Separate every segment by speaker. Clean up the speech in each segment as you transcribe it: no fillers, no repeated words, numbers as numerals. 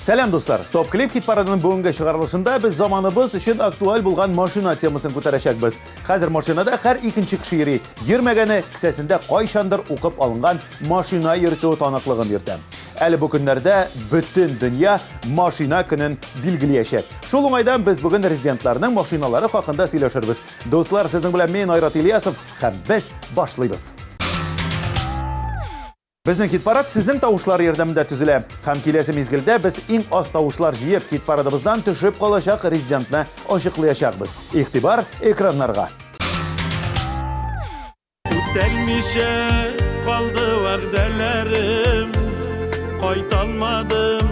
Speaker 1: Сәлам, дуслар! Топ Клип хит-парадының бүгенге чыгарылышында без заманыбыз өчен актуаль булган машина темасын күтәрәчәкбез. Хәзер машинада һәр икенче кеше йөри. Йөрмәгәне кесәсендә кайчандыр укып алынган машина йөртү таныклыгын йөртә. Әле бу көннәрдә бөтен дөнья машина көнен билгелиячәк. Шул уңайдан без бүген резидентларның машиналары хакында сөйләшербез. Дуслар, сезнең белән мин, Айрат Ильясов, һәм без башлыйбыз. Безнең хит-парад сезнең тавышлар ярдәмендә төзелә. Һәм киләсе мизгелдә без иң аз тавышлар җыеп, хит-парадыбыздан төшеп калачак резидентны ачыклыячакбыз. Игътибар экраннарга!
Speaker 2: Үтәлмичә калды вәгъдәләрем, Кайталмадым,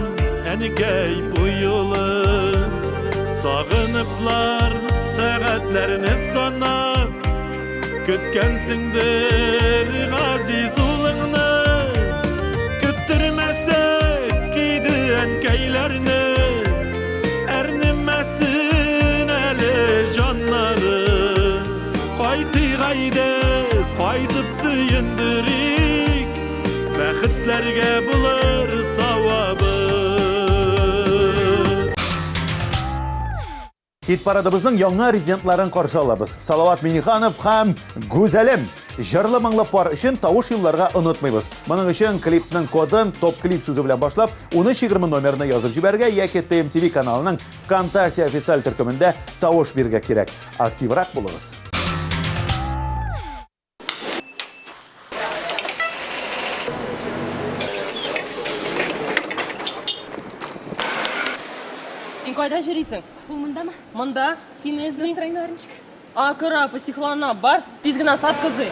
Speaker 2: әнекәй, бу юлы. Сагыныплар сәгатьләрне санап, Көткәнсеңдер газиз улыңны, Көттермәсәк иде әнкәйләрне, Әрнемәсен әле җаннары. Кайтыйк әйдә, кайтып сөендерик, Бәхетләргә булыр савабы.
Speaker 1: Хит-парадыбызның яңа резидентларын каршы алабыз. Салават Миниханов һәм Гүзәлем. Җырлы моңлы пар өчен тавыш юлларга онытмыйбыз. Моның өчен клипның кодын топ-клип сүзе белән башлап 1320 номерына язып җибәрергә яки ТМТВ каналының ВКонтакте официаль төркемендә тавыш бирергә кирәк. Активрак булыгыз.
Speaker 3: Син кайда йөрисең?
Speaker 4: Ул мондамы?
Speaker 3: Монда. Сине эзли.
Speaker 4: Настроениеләр ничек?
Speaker 3: Акыра, психлана. Бар, тиз генә сат кызый.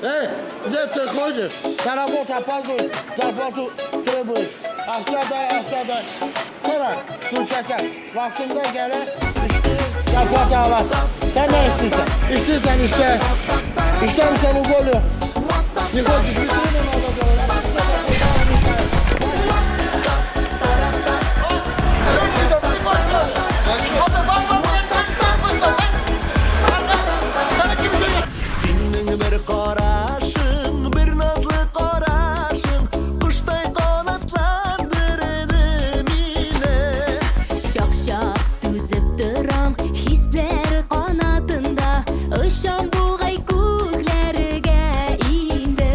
Speaker 5: Эй, где ты ходишь? На работу опаздываешь, зарплату требуешь. Акча дай, акча дай. Кара, включайся. Вакытында gələr, işləyir, зарплата alır. Sən nə istəyirsən? İstəyirsən işlə. İstəmirsən уволю. Не хочешь витрину надо делать.
Speaker 2: Синең бер карашың, бер назлы карашың, Коштай канатландырды мине.
Speaker 6: Чак-чак түзеп торам, хисләр канатында, Очам бугай күкләргә инде.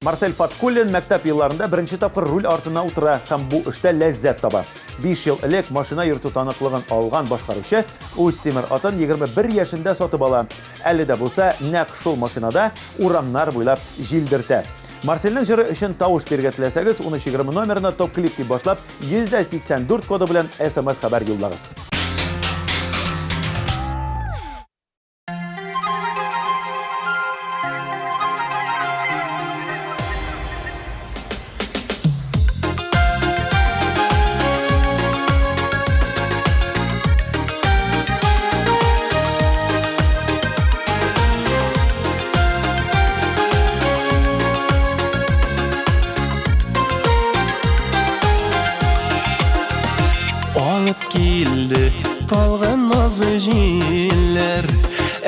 Speaker 1: Марсель Фаткуллин мәктәп елларында беренче тапкыр руль артына утыра һәм бу эштә ләззәт таба. 5 ел элек машина йөртү таныклыгын алган башкаручы үз тимер атын 21 яшендә сатып ала. Әле дә булса нәкъ шул машинада урамнар буйлап җилдертә. Марсельнең җыры өчен тавыш бирергә теләсәгез, 1320 номерына топ-клип дип башлап, 184 коды белән SMS хәбәр юллагыз.
Speaker 2: Алып килде талгын назлы җилләр,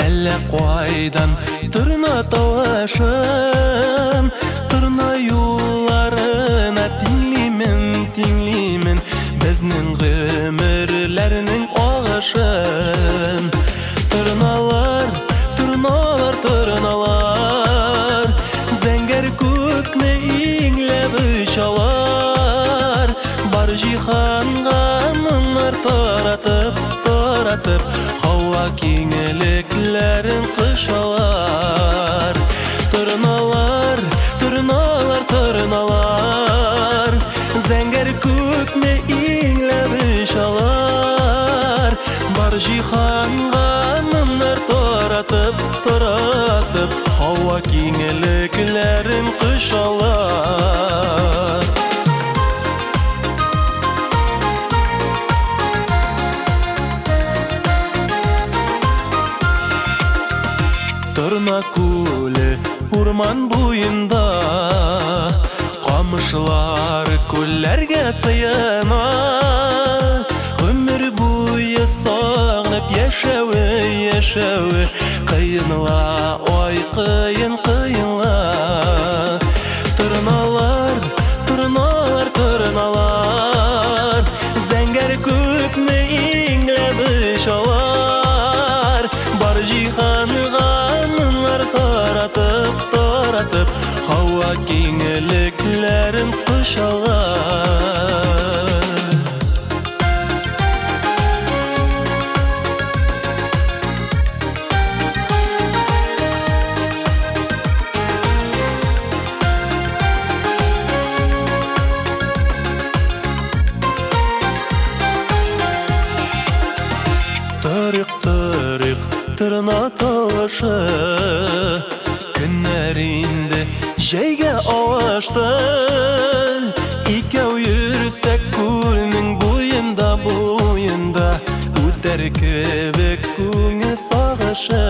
Speaker 2: Әллә кайдан торна тавышын, Торна юлларына тиңлимен, тиңлимен Безнең гомерләрнең агышын. Торналар, торналар, торналар, Зәңгәр күкне иңләп очалар, Бар җиһанга моңнар таратып, таратып, Һава киңлекләрен кочалар. Торналар, торналар, торналар, Зәңгәр күкне иңләп очалар, Бар җиһанга моңнар таратып, таратып, Һава киңлекләрен кочалар. Торна күле урман буенда, Камышлар күлләргә сыена. Гомер буе сагынып яшәве, яшәве Кыенла, ай кыен, кыенла. Торналар, торналар, торналар, Зәңгәр күкне иңләп очалар, Бар җиһанга моңнар таратып, таратып, Һава киңлекләрен кочалар. Торыйк, торыйк, торна тавышы, Көннәр инде җәйгә авышты. Икәү йөрсәк күлнең буенда, буенда, Үтәр кебек күңел сагышы.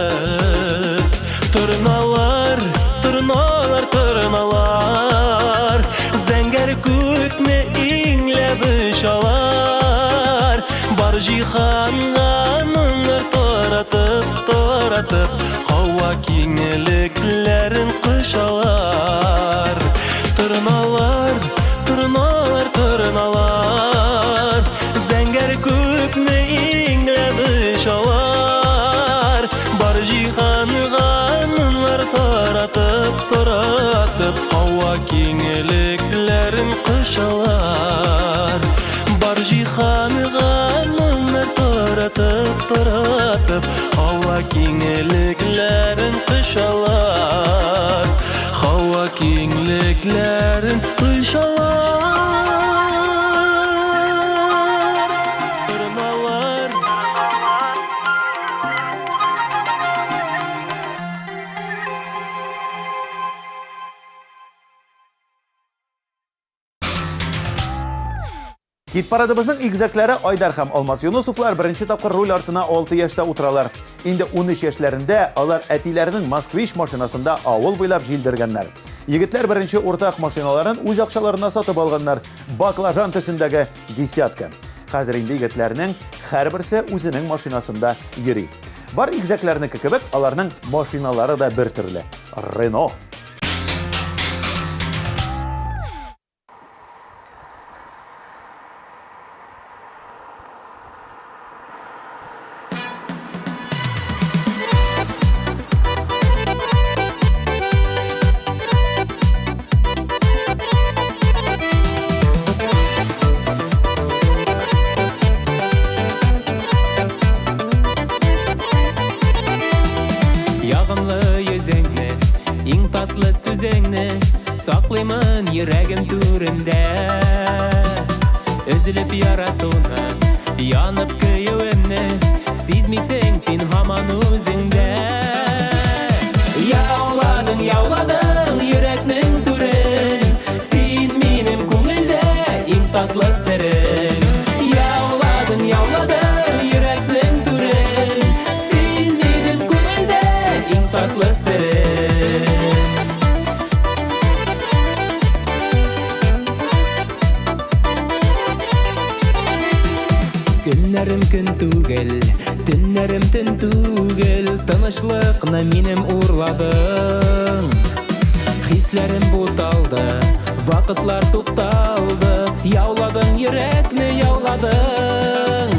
Speaker 2: Торналар, торналар, торналар, Зәңгәр күкне иңләп очалар, Бар җиһанга моңнар таратып, таратып, Һава киңлекләрен кочалар. Торналар, торналар, торналар, Зәңгәр күкне иңләп очалар, Бар җиһанга моңнар таратып, таратып, Һава киңлекләрен кочалар. Бар җиһанга моңнар таратып, таратып, Һава киңлекләрен кочалар. Һава киңлекләрен кочалар. Торналар.
Speaker 1: Хит-парадыбызның игезәкләре Айдар һәм Алмаз Юнусовлар беренче тапкыр руль артына 6 яшьтә утыралар. Инде 13 яшьләрендә алар әтиләренең Москвич машинасында авыл буйлап җилдергәннәр. Егетләр беренче уртак машиналарын үз акчаларына сатып алганнар. Баклажан төсендәге десятка. Хәзер инде егетләрнең һәрберсе үзенең машинасында йөри. Бар игезәкләрнеке кебек, аларның машиналары да бер төрле. Рено.
Speaker 2: Йөрәгем түрендә. Өзелеп яратуны, янып көюемне сизмисең син һаман үзеңдә. Яуладың, яуладың йөрәкнең түрен, син минем күңелдә иң татлы серем. Яуладың, яуладың йөрәкнең түрен, син минем күңелдә иң татлы серем. Көннәрем көн түгел, төннәрем төн түгел, тынычлыкны минем урладың. Хисләрем буталды, вакытлар тукталды, яуладың йөрәкне, яуладың.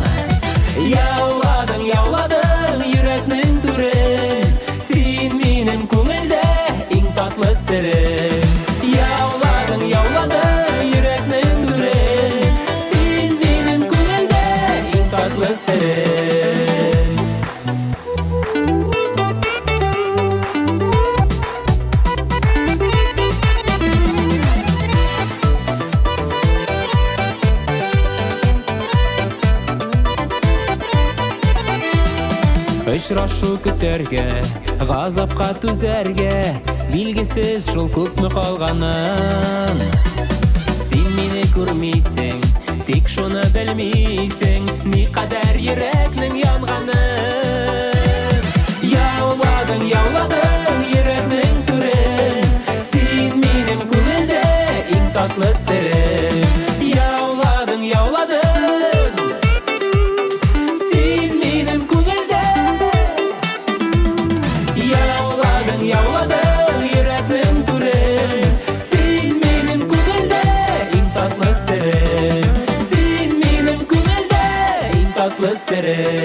Speaker 2: Яуладың, яуладың йөрәкнең түрен, син минем күңелдә иң татлы серем. Яуладың, яуладың йөрәкнең түрен, син минем күңелдә иң татлы серем. Очрашу көтәргә, газапка түзәргә, билгесез шул күпме калганын. Син мине күрмисең, тик шуны белмисең, никадәр йөрәкнең янганын. Яуладың, яуладың йөрәкнең түрен, син минем күңелдә иң татлы серем. Яуладың, яуладың, син минем күңелдә. Яуладың, яуладың йөрәкнең түрен, син минем күңелдә иң татлы серем. Син минем күңелдә иң татлы серем.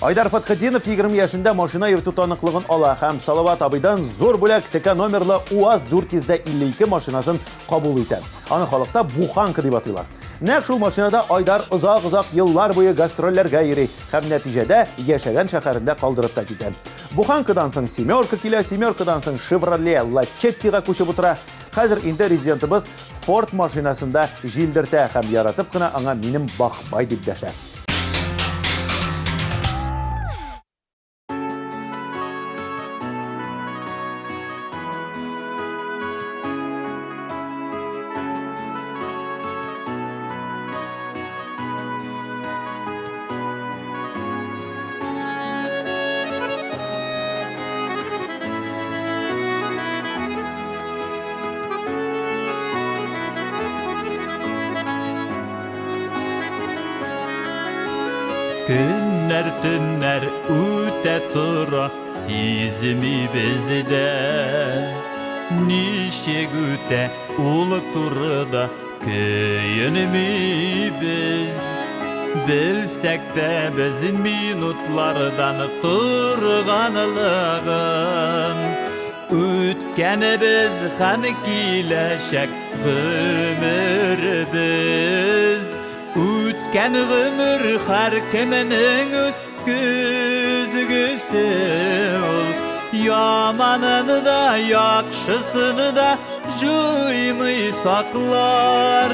Speaker 1: Айдар Фатхетдинов 20 яшендә машина йөртү таныклыгын ала һәм Салават абыйдан зур бүләк ТК номерлы УАЗ 452 машинасын кабул итә. Аны халыкта буханка дип атыйлар. Нәкъ шул машинада Айдар озак-озак еллар буе гастрольләргә йөри һәм нәтиҗәдә яшәгән шәһәрендә калдырып та китә. Буханкадан соң семерка килә, семеркадан соң Chevrolet Lacetti'га күчеп утыра. Хәзер инде резидентыбыз Ford машинасында җилдертә һәм яратып кына аңа минем бахбай дип дәшә.
Speaker 2: Көннәр төннәр үтә тора, сизмибез дә. Ничек үтә ул турыда көенмибез. Белсәк тә без минутлардан торганлыгын, үткәнебез һәм киләчәк гомеребез. Үткән гомер һәр кемнең үз көзгесе ул. Яманын да, яхшысын да җуймый саклар.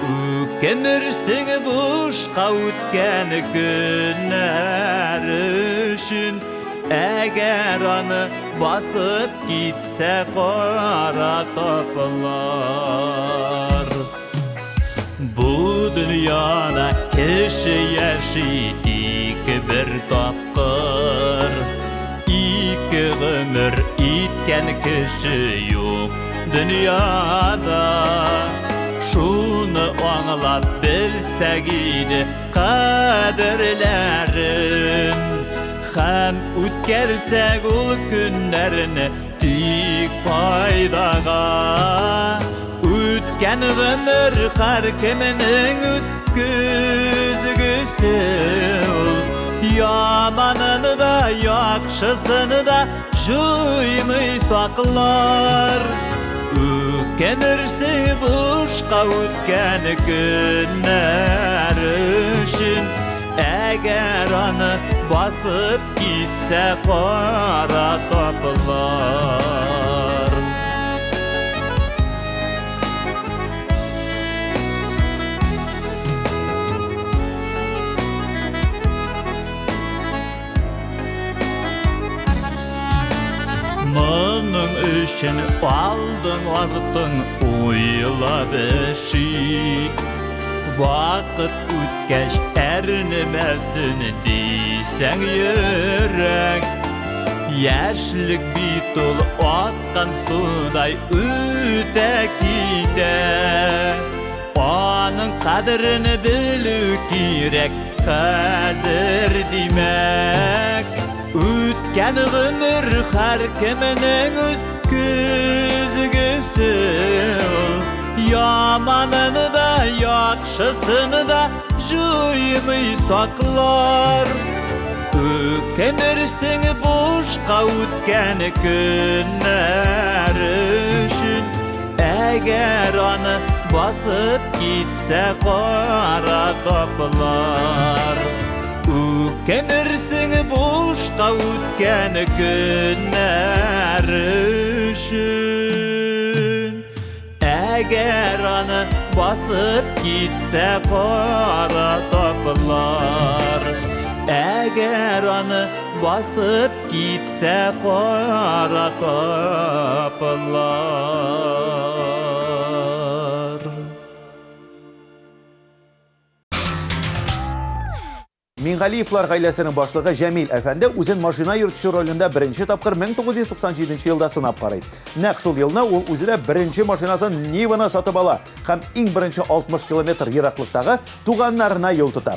Speaker 2: Үкенерсең бушка үткән көннәр өчен, әгәр аны басып китсә кара таплар. Бу дөньяда кеше яши ике бер тапкыр. Ике гомер иткән кеше юк дөньяда. Шуны аңлап белсәк иде кадерләрен. Һәм үткәрсәк ул көннәрне тик файдага. Үткән гомер һәркемнең үз көзгесе ул. Яманын да, яхшысын да җуймый саклар. Үкенерсең бушка үткән көннәр өчен, әгәр аны басып китсә кара таплар. Моның өчен алдың артың уйлап эш ит. Вакыт үткәч әрнемәсен дисәң йөрәк. Яшьлек бит ул аккан судай үтә китә. Аның кадерен белү кирәк хәзер димәк. Үткән гомер һәркемнең үз көзгесе ул. Яманын да, яхшысын да җуймый саклар. Үкенерсең бушка үткән көннәр өчен, әгәр аны басып китсә кара таплар. Үкенерсең бушка үткән көннәр өчен, әгәр аны басып китсә кара таплар. Әгәр аны басып китсә кара таплар.
Speaker 1: Мингалиевлар гаиләсенең башлыгы Җәмил әфәнде үзен машина йөртүче ролендә беренче тапкыр 1997 елда сынап карый. Нәкъ шул елны ул үзенә беренче машинасын Ниваны сатып ала һәм иң беренче 60 километр ераклыктагы туганнарына юл тота.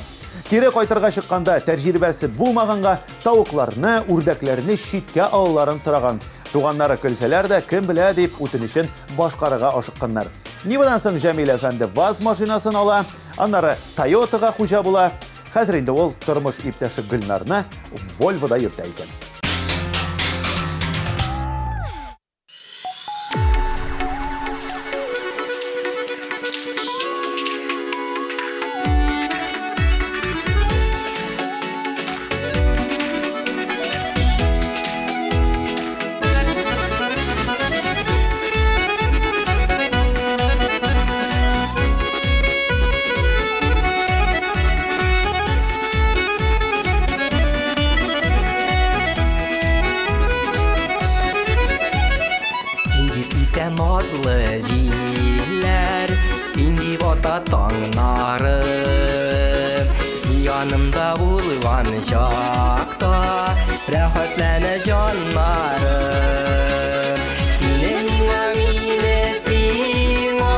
Speaker 1: Кире кайтырга чыкканда тәҗрибәсе булмаганга тавыкларны, үрдәкләрне читкә алуларын сораган. Туганнары көлсәләр дә, кем белә дип үтенечен башкарырга ашыкканнар. Нивадан соң Җәмил әфәнде ВАЗ машинасын ала, аннары Тойотага хуҗа була. Хәзер инде ул тормыш иптәше Гөлнарны Вольвода йөртә икән.
Speaker 4: Син дип исә назлы җилләр, син дип ата таңнарым. Син янымда булган чакта рәхәтләнә җаннарым. Сине миңа, мине сиңа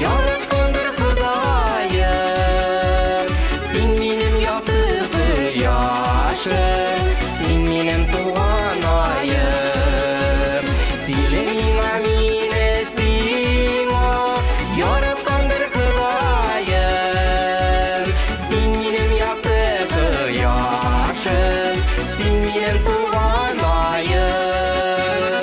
Speaker 4: яраткандыр Ходаем. Син минем якты кояшым, син минем туган аем. Сине миңа, мине сиңа яраткандыр Ходаем. Син минем якты кояшым, син минем туган аем.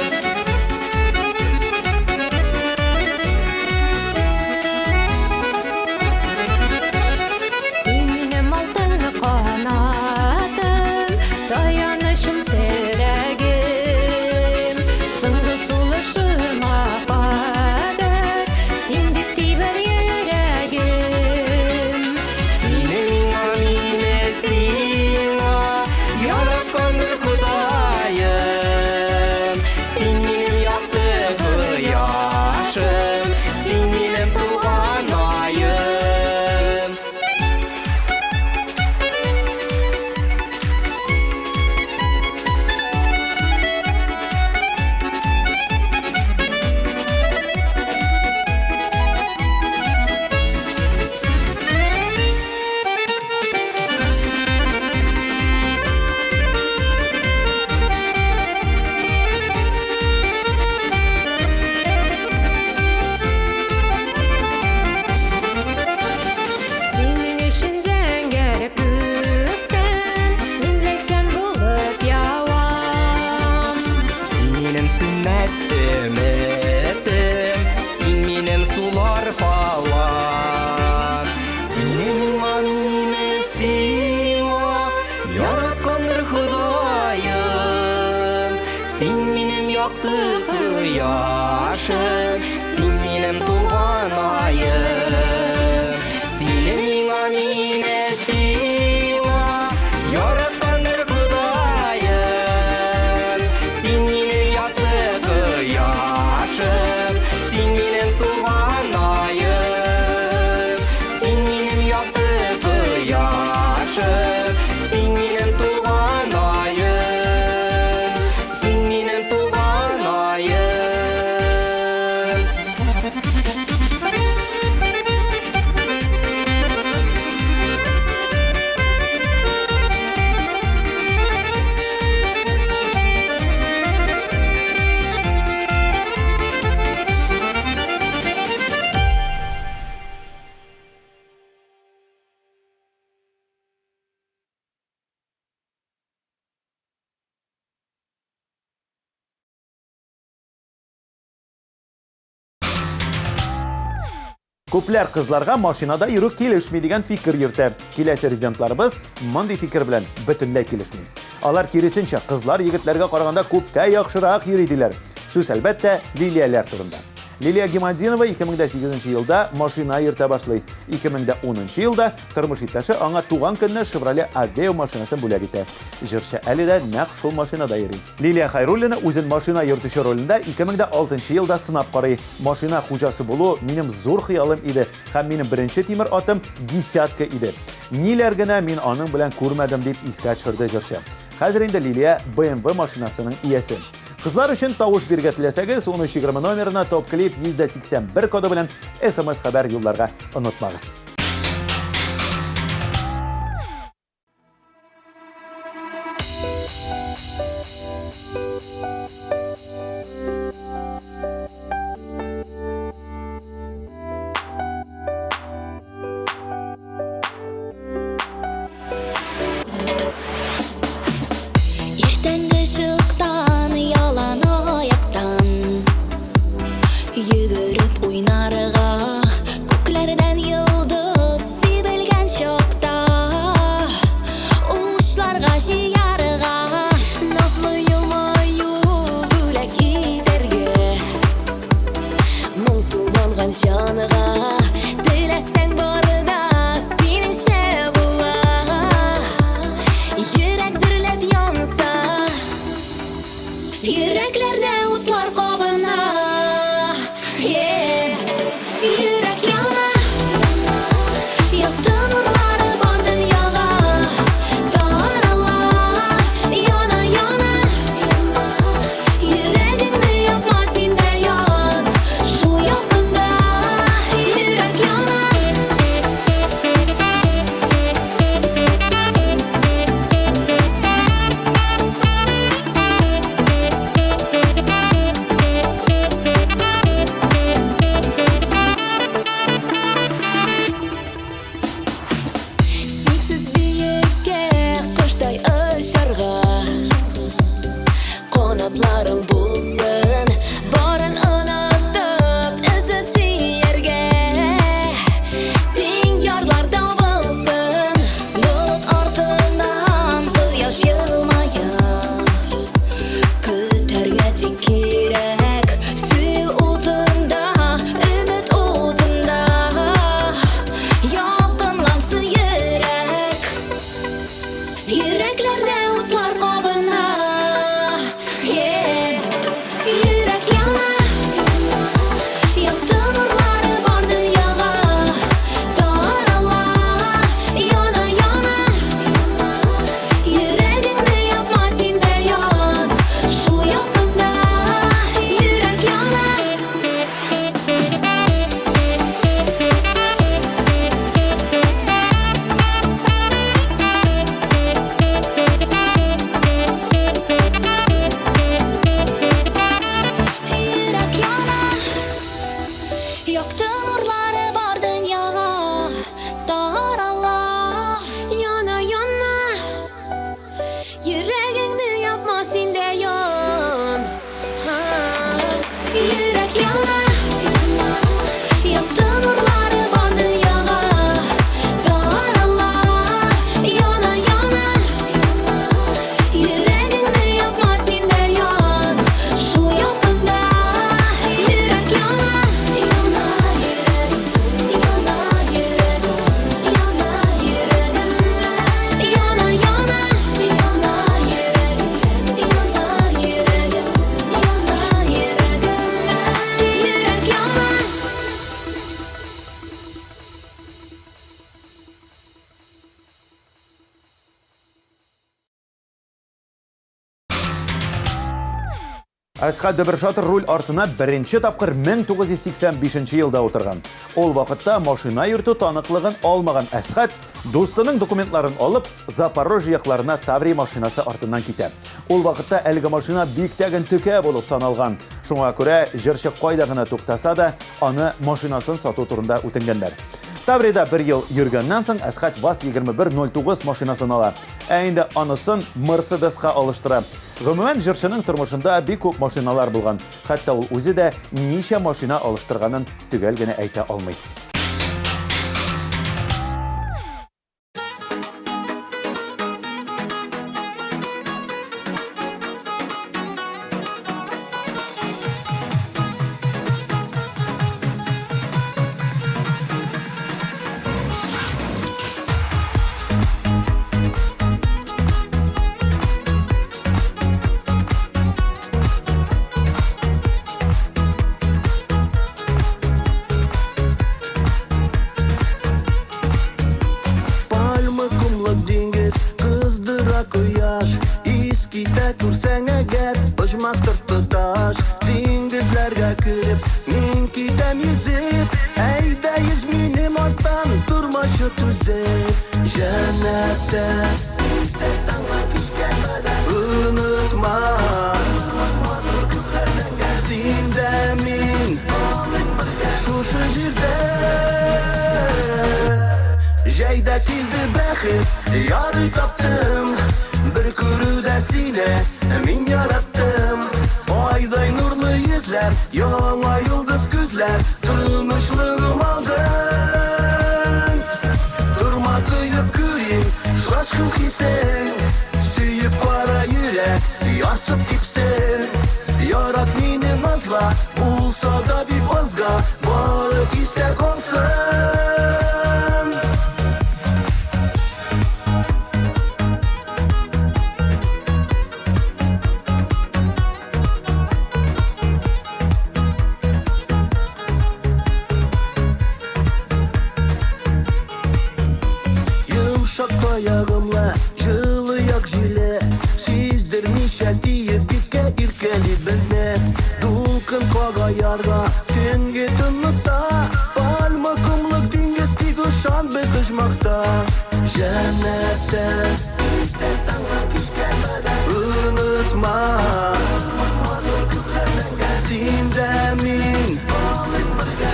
Speaker 4: моңсул арфалар. Сине миңа, мине сиңа яраткандыр Ходаем. Син минем якты кояшым, син минем туган аем. Сине миңа, мине сиңа яраткандыр Ходаем. Син минем якты кояшым, син минем туган аем. Син минем якты кояшым, син минем туган аем. Син минем туган аем.
Speaker 1: Күпләр кызларга машинада йөрү килешми дигән фикер йөртә. Киләсе резидентларыбыз мондый фикер белән бөтенләй килешми. Алар киресенчә, кызлар егетләргә караганда күпкә яхшырак йөри диләр. Сүз, әлбәттә, Лилияләр турында. Лилия Гимадинова 2008 елда машина йөртә башлый. 2010 елда тормыш иптәше аңа туган көнне Chevrolet Aveo машинасын бүләк итә. Җырчы әле дә нәкъ шул машинада йөри. Лилия Хайруллина үзен машина йөртүче ролендә 2006 елда сынап карый. Машина хуҗасы булу минем зур хыялым иде һәм минем беренче тимер атым десятка иде. Ниләр генә мин аның белән күрмәдем, дип искә төшерде җырчы. Хәзер инде Лилия BMW машинасының иясе. Кызлар өчен тавыш бирергә теләсәгез, 1320 номерына Топ Клип 181 коды белән SMS хәбәр юлларга онытмагыз.
Speaker 6: Иртәнге чыктан ялан аяктан йөгереп уйнарга, күкләрдән йолдыз сибелгән чакта учларга җыярга, назлы елмаю бүләк итәргә, моңсуланган җанга теләсәң бары да синеңчә була, йөрәк дөрләп янса, йөрәкләрдә утлар кабына. Yeah. Йөрәк яна, якты нурлары бар дөньяга тарала, яна, яна. Йөрәгеңне якма, син дә ян, шул ялкында. Йөрәк яна. Чиксез биеккә коштай очарга канатларың булсын, барын онытып, өзеп сөяргә тиң ярлар табылсын. Болыт артыннан кояш елмая, көтәргә тик кирәк, сөю утында, өмет утында ялкынлансын йөрәк. Йөрәкләрдә утлар кабына. Yeah. Йөрәк яна, якты нурлары бар дөньяга тарала, яна, яна. Йөрәгеңне якма, син дә ян, шул ялкында. Йөрәк яна. Йөрәк яна, якты нурлары бар дөньяга тарала, яна, яна. Йөрәгеңне япма, син дә ян. Йөрәк яна,
Speaker 1: Әсхәт Дөбершатыр руль артына беренче тапкыр 1985 елда утырган. Ул вакытта машина йөртү таныклыгын алмаган Әсхәт дустының документларын алып, Запорожье якларына Таврия машинасы артыннан китә. Ул вакытта әлеге машина бик тәген текә булып саналган. Шуңа күрә җырчы кайда гына туктаса да, аны машинасын сату турында үтенгәннәр. Таврида бер ел йөргәннән соң Әсхәт ВАЗ-2109 машинасын ала. Ә инде анысын Мерседеска алыштыра. Гомумән, җырчының тормышында бик күп машиналар булган. Хәтта ул үзе дә ничә машина алыштырганын төгәл генә әйтә алмый.
Speaker 7: Пальма комлы диңгез, кыздыра кояш. Ис китә күрсәң әгәр, оҗмахтыр тоташ. Диңгезләргә кереп, мин китәм йөзеп. Әйдә йөз минем арттан, тормашы түзеп. Җәннәттә иртә таңнан кичкә кадәр. Онытма, син дә мин шушы җирдә. Җәйдә килде бәхет, ярый таптым. Бер күрүдә сине мин яраттым. Айдай нурлы йөзләр, яңа йолдыз күзләр, тынычлыгым алдың. Торма тоеп күрим, шашкын хисең. Сөеп кара йөрәк, ярсып типсен. Ярат мине назла, булса да бик азга, бары истә калсын. Йомшак таягымла җылы як җиле Сиздермичә тиеп биткә иркәли безне. Дулкын кага ярга төнге тынлыкта. Пальма комлык диңгез тик ышан без оҗмахта. Җәннәттә иртә таңнан кичкә кадәр. Онытма, син дә мин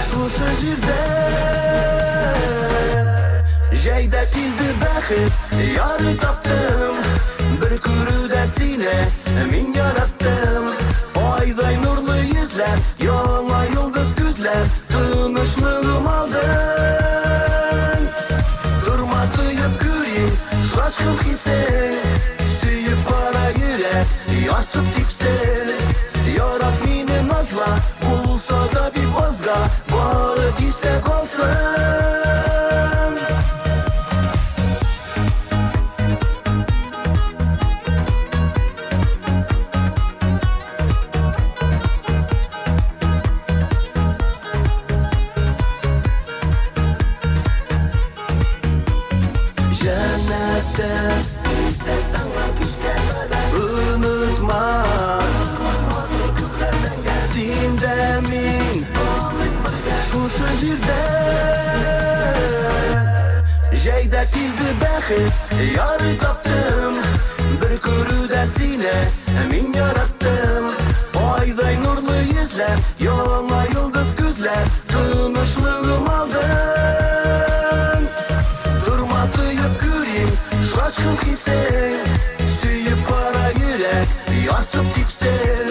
Speaker 7: шушы җирдә. Җәйдә килде бәхет, ярый таптым. Бер күрүдә сине мин яраттым. Айдай нурлы йөзләр, яңа йолдыз күзләр, тынычлыгым алдың. Торма тоеп күрим, шашкын хисең. Сөеп кара йөрәк, ярсып типсен. Ярат мине назла, булса да бик азга, бары истә калсын. Җәннәттә иртә таңнан кичкә кадәр. Онытма, син дә мин шушы җирдә. Җәйдә килде бәхет, ярый таптым. Бер күрүдә сине мин яраттым. Айдай нурлы йөзләр, яңа йолдыз күзләр, тынычлыгым алдың. Торма тоеп күрим, шашкын хисең. Сөеп кара йөрәк, ярсып типсен.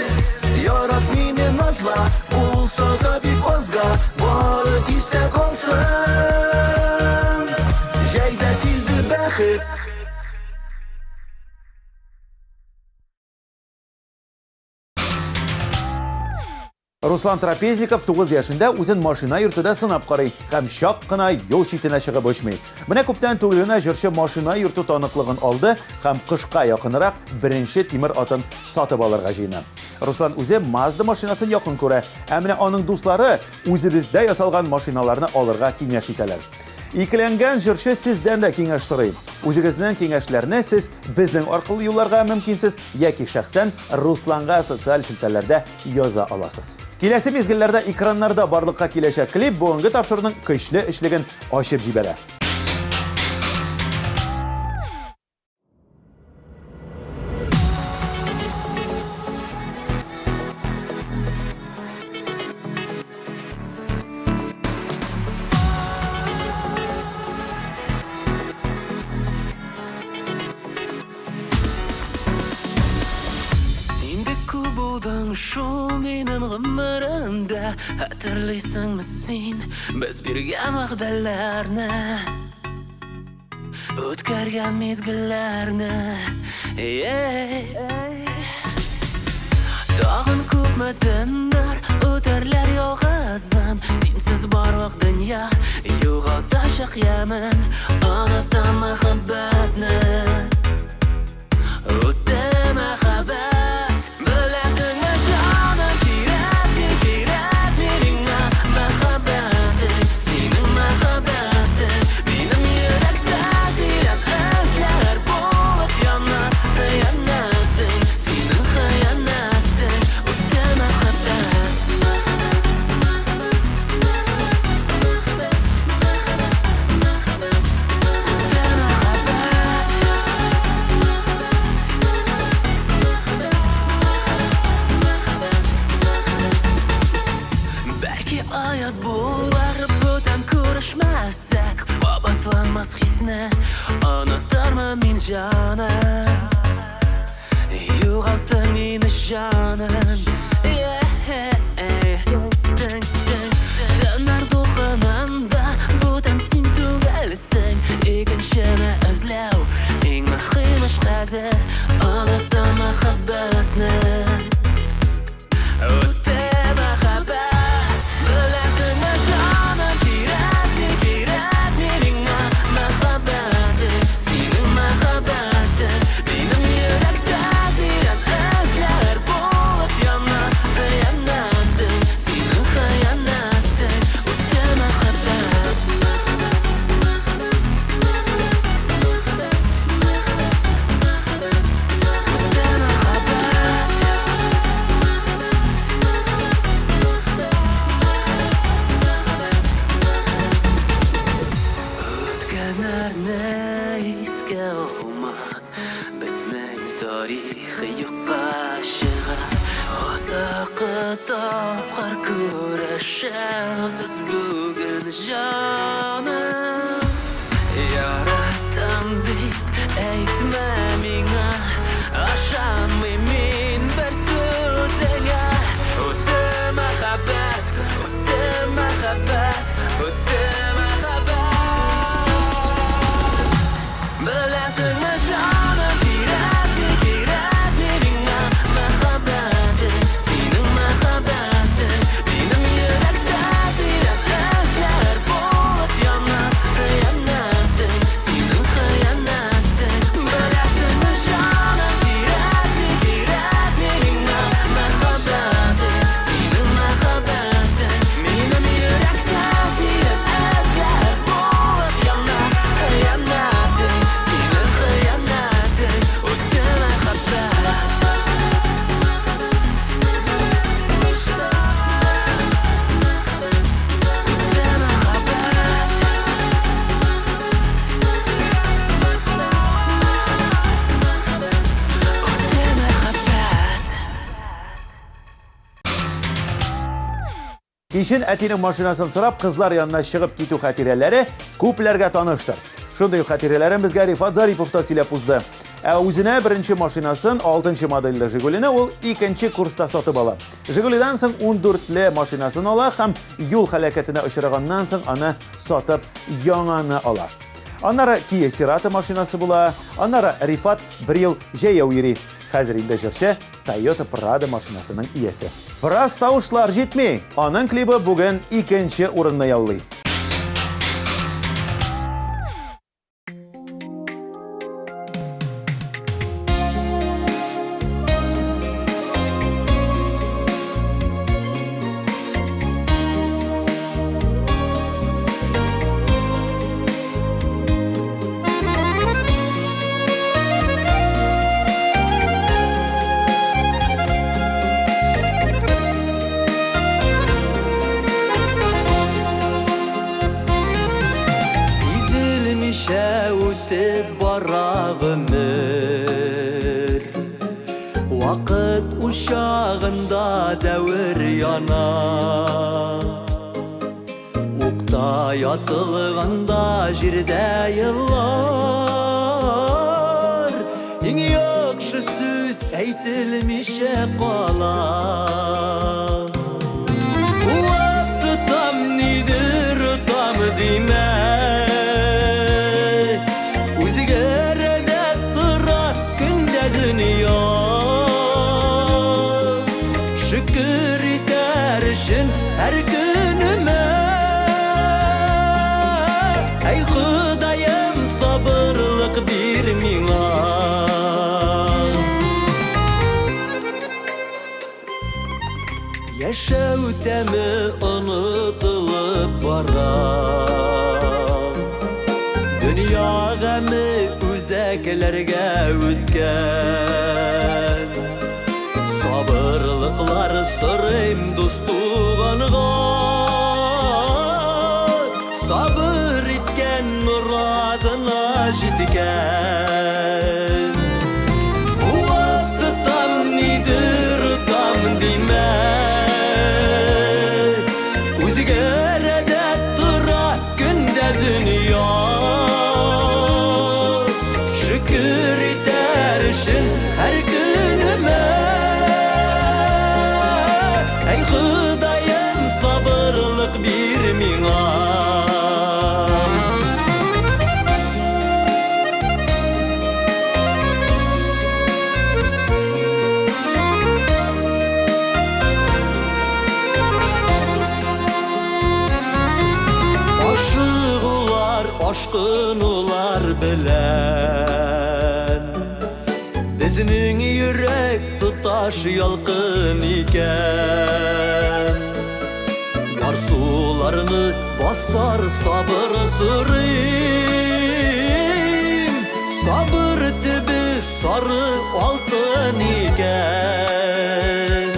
Speaker 7: Ярат мине назла, булса да бик азга, бары истә калсын. Җәйдә килде бәхет.
Speaker 1: Руслан Трапезников 9 яшендә үзен машина йөртүдә сынап карый һәм чак кына юл читенә чыгып очмый. Менә күптән түгел генә җырчы машина йөртү таныклыгын алды һәм кышка якынрак беренче тимер атын сатып алырга җыена. Руслан үзе Mazda машинасын якын күрә, ә менә аның дуслары үзебездә ясалган машиналарны алырга киңәш итәләр. Икеләнгән җырчы сездән дә киңәш сорый. Үзегезнең киңәшләрне сез безнең аркылы юлларга мөмкинсез яки шәхсән Русланга социаль челтәрләрдә яза аласыз. Киләсе мизгелләрдә экраннарда барлыкка киләчәк клип бүгенге тапшыруның көчле өчлеген ачып җибәрә.
Speaker 8: Син бик күп булдың шул минем гомеремдә. Хәтерлисеңме син без биргән вәгъдәләрне? Үткәргән мизгелләрне. Тагын күпме төннәр үтәрләр ялгызым. Синсез барлык дөнья югалтачак ямен. Онытам мәхәббәтне. Үтте мәхәббәт. Беләсеңме, җаным, кирәкми, кирәкми миңа мәхәббәтең. Синең мәхәббәтең минем йөрәктә тирән эзләр булып яна. Хыянәтең, синең хыянәтең. Үтте мәхәббәт. Үтте мәхәббәт. Бәлки оят булыр бүтән күрешмәсәк. Кабатланмас хисне онытырмын мин, җаным. Югалттың мине, җаным. Төннәр дулкынында бүтән син түгелсең. Икенчене эзләү иң мөһим эш хәзер. Оныттым мәхәббәтне. Үтте мәхәббәт. Беләсеңме, җаным, кирәкми, кирәкми миңа мәхәббәтең. Синең мәхәббәтең минем йөрәктә тирән эзләр булып яна. Хыянәтең, синең хыянәтең. Үтте мәхәббәт. Үтте мәхәббәт. Үткәннәрне искә алма. Безнең тарих юкка чыга. Азаккы тапкыр күрешәбез бүген, җаным. Яраттым дип әйтмә миңа. Ышанмыйм мин бер сүзеңә. Үтте мәхәббәт, үтте мәхәббәт, үтте мәхәббәт. Беләсеңме, җаным, кирәкми, кирәкми миңа мәхәббәтең. Синең мәхәббәтең минем йөрәктә тирән эзләр булып яна. Хыянәтең, синең хыянәтең. Беләсеңме, җаным, кирәкми, кирәкми миңа мәхәббәтең. Синең мәхәббәтең минем йөрәктә тирән эзләр булып яна. Хыянәтең, синең хыянәтең. Үтте мәхәббәт. Үтте мәхәббәт. Үтте мәхәббәт.
Speaker 1: Кичен әтинең машинасын сорап, кызлар янына чыгып китү хатирәләре күпләргә таныштыр. Шундый ук хатирәләрен безгә Рифат Зарипов та сөйләп узды. Ә үзенә беренче машинасын, 6 модельле Жигулины ул икенче курста сатып ала. Жигулидан соң 14-ле машинасын ала һәм юл һәлакәтенә очраганнан соң аны сатып яңаны ала. Аннары Kia Cerato машинасы була, аннары Рифат бер ел җәяү йөри. Хәзер инде җырчы Toyota Prado машинасының иясе. Бераз тавышлар җитми. Аның клибы бүген икенче урынны яулый.
Speaker 2: Учагында дәвер яна. Укта ятылганда җирдә еллар. Иң яхшы сүз әйтелмичә кала. Куып тотам, нидер отам димә. Үзгәрә дә тора көндә дөнья. Шөкер итәр өчен һәр көнемә. Әй Ходаем, сабырлык бир миңа. Яшәү тәме онытылып бара. Дөнья гаме үзәкләргә үткән. Сабырлыклар сорыйм дус туганга. Сабыр иткән морадына җиткән. Куып тотам, нидер отам димә. Үзгәрә дә тора көндә дөнья. Шөкер итәр өчен һәр көнемә. Әй Ходаем, сабырлык бир миңа. Ашыгулар, ашкынулар белән безнең йөрәк тоташ ялкын икән. Ярсуларны басар сабыр сорыйм. Сабыр төбе сары алтын икән.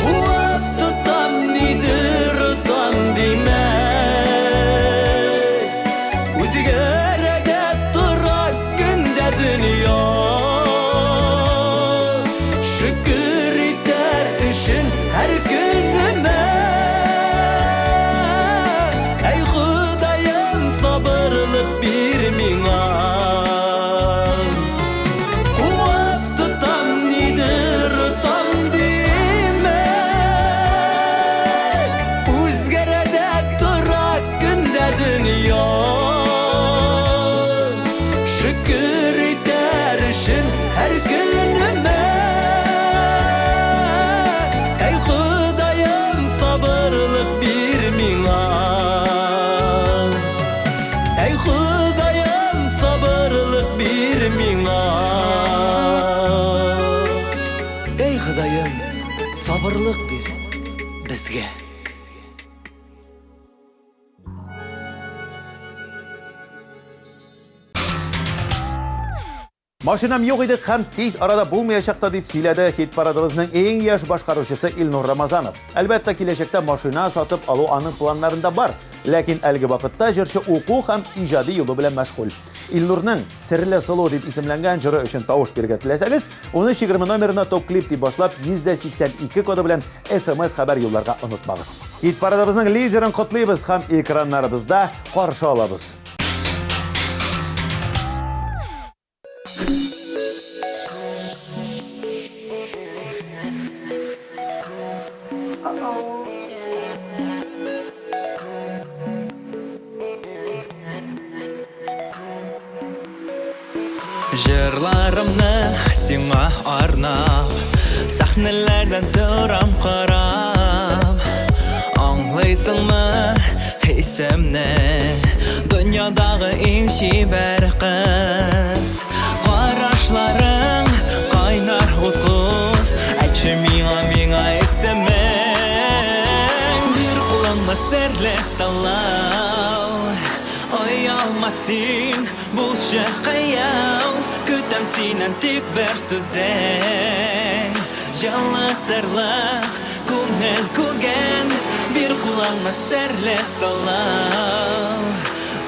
Speaker 2: Куып тотам, нидер отам димә. Үзгәрә дә тора көндә дөнья. Шөкер итәр өчен һәр көнемә. Әй Ходаем, сабырлык бир миңа. Куып тотам, нидер отам димә. Үзгәрә дә тора көндә дөнья. Шөкер итәр өчен һәр көнемә. Әй Ходаем, сабырлык бир миңа. Әй Ходаем, сабырлык бир миңа. Әй Ходаем, сабырлык бир безгә.
Speaker 1: Машинам юк иде һәм тиз арада булмаячак та, дип сөйләде хит-парадыбызның иң яшь башкаручысы Илнур Рамазанов. Әлбәттә, киләчәктә машина сатып алу аның планнарында бар. Ләкин әлеге вакытта җырчы уку һәм иҗади юлы белән мәшгуль. Илнурның Серле сылу дип исемләнгән җыры өчен тавыш бирергә теләсәгез, 1320 номерына топ-клип дип башлап 182 коды белән SMS хәбәр юлларга онытмагыз. Хит-парадыбызның лидерын котлыйбыз һәм экраннарыбызда каршы алабыз.
Speaker 2: Җырларымны сиңа арнап, сәхнәләрдән торам карап. Аңлыйсыңмы хисемне? Дөньядагы иң чибәр кыз. Карашларың кайнар уткыз. Әйтче миңа, миңа исемең. Бир кулыңны серле салау. Оялма син, булчы кыяу. Көтәм синнән тик бер сүзең. Җылытырлык күңел күген. Бир кулыңны серле салау.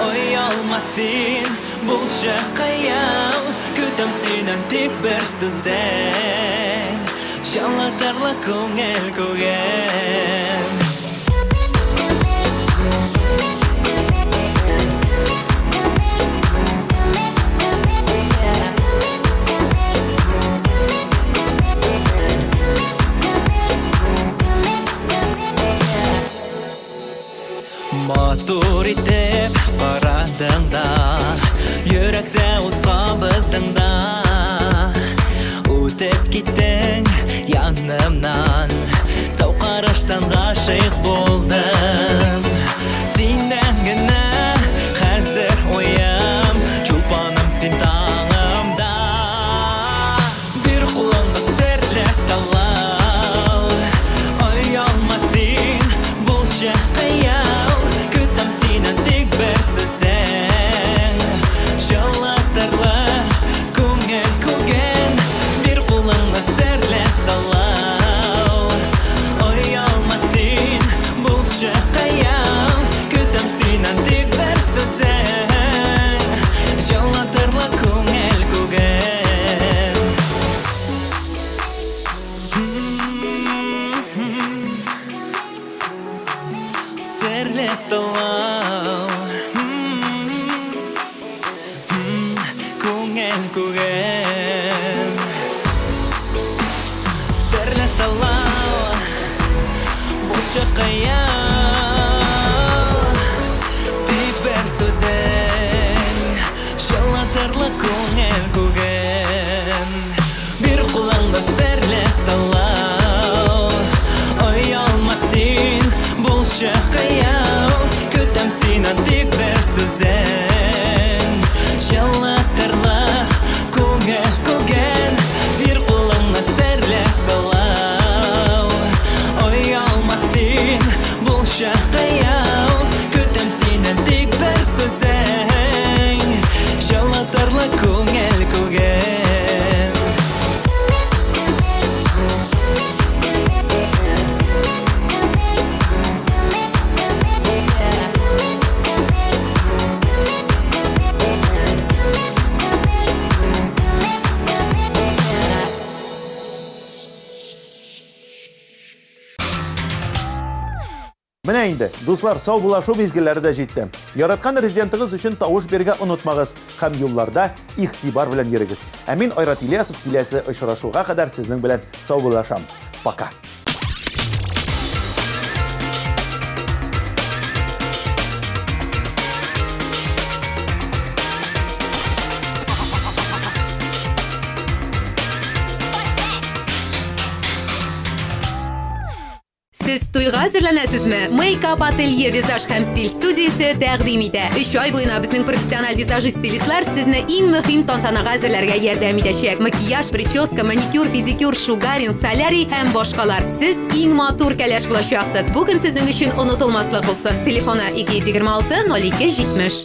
Speaker 2: Оялма син, булчы кыяу. Көтәм синнән тик бер сүзең. Җылытырлык күңел күген. Матур итеп карадың да, йөрәктә ут кабыздың да. Үтеп киттең янымнан, тау караштан гашыйк булдым. Синнән генә хәзер уем, чулпаным син таңымда. Бир кулыңны серле салау, оялма син, булчы кыяу. Көтәм сине тик бер сүзең, җылытырлык күңел күген. Бир кулыңны серле салау, оялма син, булчы кыяу. Көтәм сине тик бер сүзең, җылытырлык күңел күген. Серле сылау, күңел күген. Серле сылау, булчы кыяу. Тик бер сүзең, җылытырлык күңел күген. Бир кулыңны серле сылау, оялма син, булчы кыяу. Көтәм сине тик бер сүзең, җылытырлык күңел күген. Бир кулыңны серле сылау, оялма син, булчы кыяу. Көтәм сине тик бер сүзең, җылытырлык күңел күген.
Speaker 1: Менә инде, дуслар, саубуллашу мизгелләре дә җитте. Яраткан резидентыгыз өчен тавыш бирергә онытмагыз һәм юлларда игътибар белән йөрегез. Ә мин Айрат Ильясов киләсе очрашуга кадәр сезнең белән саубуллашам. Пока.
Speaker 9: Сез туйга әзерләнәсезме? Мейкап ателье визаж һәм стиль студиясе тәкъдим итә. Өч ай буена безнең профессиональ визажист стилистлар сезне иң мөһим тантанага әзерләргә ярдәм итәчәк. Макияж, прическа, маникюр, педикюр, шугаринг, солярий һәм башкалар. Сез иң матур кәләш булачаксыз. Бу көн сезнең өчен онытылмаслык булсын. Телефоны 226 02 70.